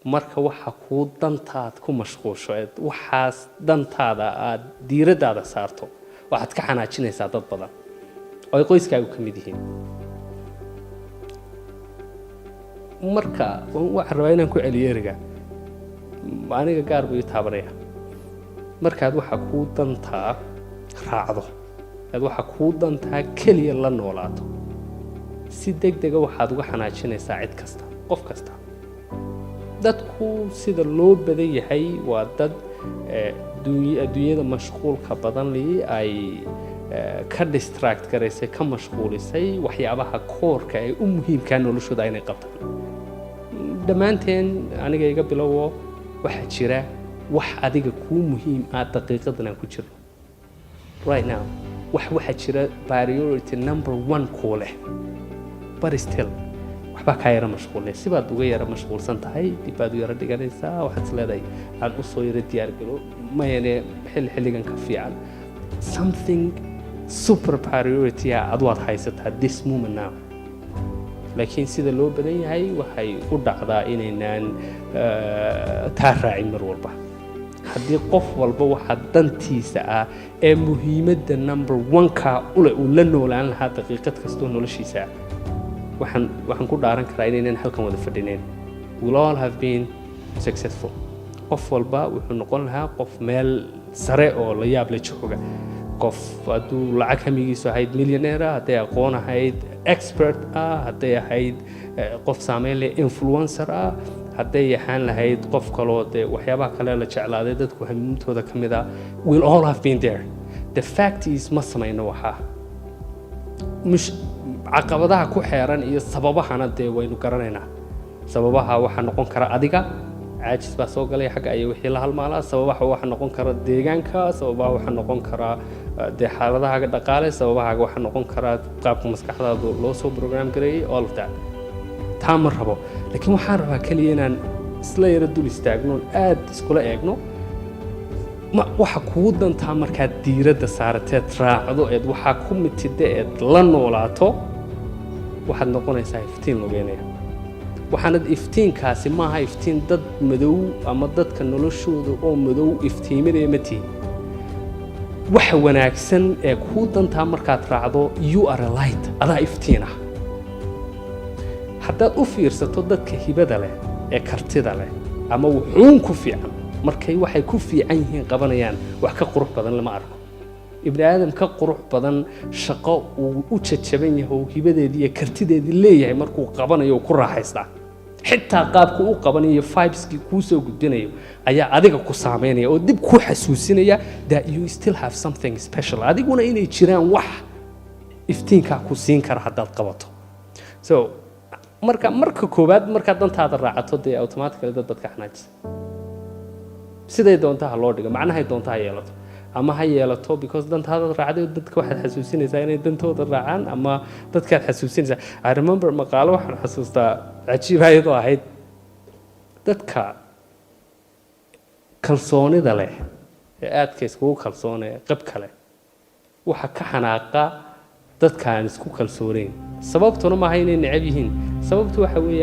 Marka waxa kuu dantaad ku mashquusho eed waxaas dantaada aad diiraddaada saarto, waxaad ka xanaajinaysaa dad badan oo ay qoyskaagu ka mid yihiin. Marka waxaan rabaa inaan ku celiyo eriga, aniga gaar buu ii taabanaya. Markaad waxa kuu dantaa raacdo, aad waxa kuu dantaa keliya la noolaato, si deg dega waxaad uga xanaajinaysaa cid kasta, qof kasta. Dadku sida loo badan yahay waa dad adduunyada mashquulka badan li ay ka distract garaysay, ka mashquulisay waxyaabaha core-ka ee u muhiimkaa noloshooda inay qabtaan. Dhammaanteen, aniga iga bilowo, waxaa jira wax adiga kuu muhiim ah daqiiqadan aan ku jirno right now. Waxaa jira priority number one kuu leh, but still waxbaa kaa yara mashquulnay, sibaad uga yara mashquulsan tahay, dib baad u yara dhiganaysaa. Waxaad is leedahay aan usoo yara diyaargalo mayane xilligan ka fiican. Something super priority ah adu waad haysataa this moment now, laakiin sida loo badan yahay waxay u dhacdaa inaynaan taa raacin mar walba. Haddii qof walba waxa dantiisa ah ee muhiimadda number one-ka ule uu la noolaan lahaa daqiiqad kastoo noloshiisa ah, waxaan ku dhaaran karaa inaynan halkan wada fadhinayn. We'll all have been successful. Qof walba wuxuu noqon lahaa qof meel sare oo la yaab la jooga, qof hadduu lacag hamigiisu ahayd millionaire ah, hadday aqoon ahayd expert ah, hadday ahayd qof saameyn leh, influencer ah, hadday ahaan lahayd qof kaloo dee waxyaabaha kale la jeclaaday dadku hamiintooda ka mid ah. We'll all have been there. The fact is, ma samayno. Waxaa mush caqabadaha ku xeeran iyo sababahana dee waynu garanaynaa. Sababaha waxaa noqon kara adiga caajis baa soo galay xagga iyo wixii la halmaalaa. Sababaha waxaa noqon kara deegaanka, sababaha waxaa noqon karaa dee xaaladahaaga dhaqaale, sababahaaga waxaa noqon karaa qaabka maskaxdaadu loo soo program gareeyey, all of that. Taa ma rabo, laakiin waxaan rabaa keliya inaan isla yaro dul istaagno, aad iskula eegno. Ma waxa kugu dantaa markaad diiradda saarateed raacdo eed waxaa ku mitida eed la noolaato, waxaad noqonaysaa iftiin lugeynaya. Waxaanad iftiinkaasi maaha iftiin dad madow ama dadka noloshooda oo madow iftiiminaya ma tihin. Waxa wanaagsan ee kuu dantaa markaad raacdo, you are a light, adaa iftiin ah. Haddaad u fiirsato dadka hibada leh ee kartida leh ama wuxuun ku fiican, markay waxay ku fiican yihiin qabanayaan, wax ka qurux badan lama arko. Ibni aadam ka qurux badan shaqo uu u jajaban yahay oo hibadeedii iyo kartideedii leeyahay markuu qabanayo uu ku raaxaystaa. Xitaa qaabku u qabanayo, vibeskii kuu soo gudbinayo ayaa adiga ku saameynaya oo dib kuu xasuusinaya that you still have something special, adiguna inay jiraan wax iftiinkaa ku siin kara haddaad qabato. So marka koowaad markaad dantaada raacato, dee automatically dad baad ka xanaajisa. Siday doonta ha loo dhigo, macnahay doonta ha yeelato ama ha yeelato, because dantaadaad raacday, dadka waxaad xasuusinaysaa inay dantooda raacaan ama dadkaad xasuusinaysaa. I remember maqaalo waxaan xasuustaa cajiib ayadoo ahayd, dadka kalsoonida leh ee aadka iskugu kalsoon ee qabka leh waxa ka xanaaqa dadka aan isku kalsoonayn. Sababtuna maaha inay necab yihiin, sababtu waxa weeyaan